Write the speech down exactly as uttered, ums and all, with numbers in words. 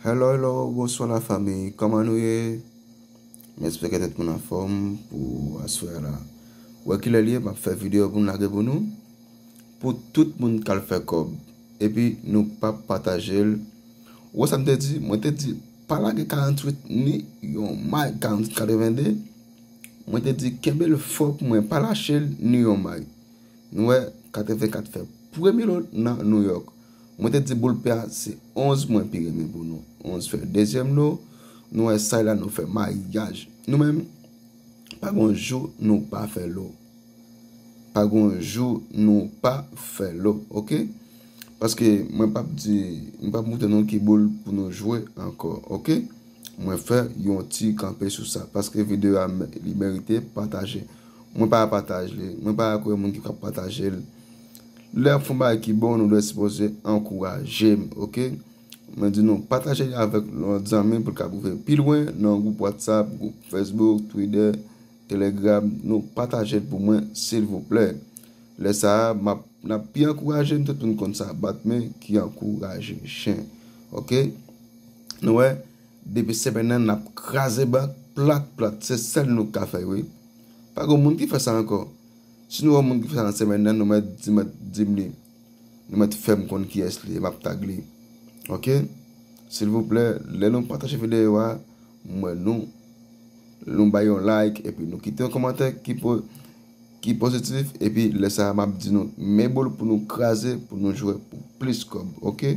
Hello, hello, bonswa la fanmi, kòman nou ye? M espere tout moun anfòm pou aswè a la. Wè kilè l ye, m ap fè videyo pou m lage pou nou. Pou tout moun k al fè kòb. Epi nou p ap pataje l. Ou wè sa m te di? Mwen te di pa lage karanntuit ni yon may, karanntuit katrevende. Mwen te di kenbe l fò pou mwen, pa lache l ni yon may. Nou wè, katrevenkat fè premye lo nan New York. Mwen te di boul pè a se onz mwen pi renmen pou nou. Onz fè dezyèm lo, nou wè sa la nou fè maryaj. Nou menm, pa gon jou nou pa fè lo. Pa gon jou nou pa fè lo, oke? Paske mwen p ap di, mwen p ap montre nou ki boul pou nou jwe ankò, oke? Mwen fè yon ti kanpe sou sa, paske videyo a mè- li merite pataje. Mwen pa pataj li, mwen pa kwè moun ki ka pataje l. Lè ap fè yon bagay ki bon, nou dwe sipoze ankouraje m, oke? Mwen di nou pataje li avèk yon zanmi pou l ka rive pi lwen nan gwoup WhatsApp, gwoup Facebook, Twitter, Telegram, nou pataje l pou mwen, silvouplè. Lè sa a, m ap, n ap pi ankouraje m, tout moun konn sa, bat men ki ankouraje chen. Oke? Nou wè, depi semèn nan, n ap kraze bank, plat, plat, se sèl nou k ka fè, wi. Pa gen moun ki fè sa ankò. Si nou wè moun ki fè sa nan semèn nan, nou mèt di, mèt di m li. Nou mèt fè m konn kiyès li ye, m ap tag li. Oke? Silvouplè, lè nou pataje videyo a, m wè nou, nou bay yon like, epi nou kite yon kòmantè ki po, ki pozitif, epi lè sa a, m ap di nou, men boul pou nou kraze, pou nou jwe pou plis kòb, oke?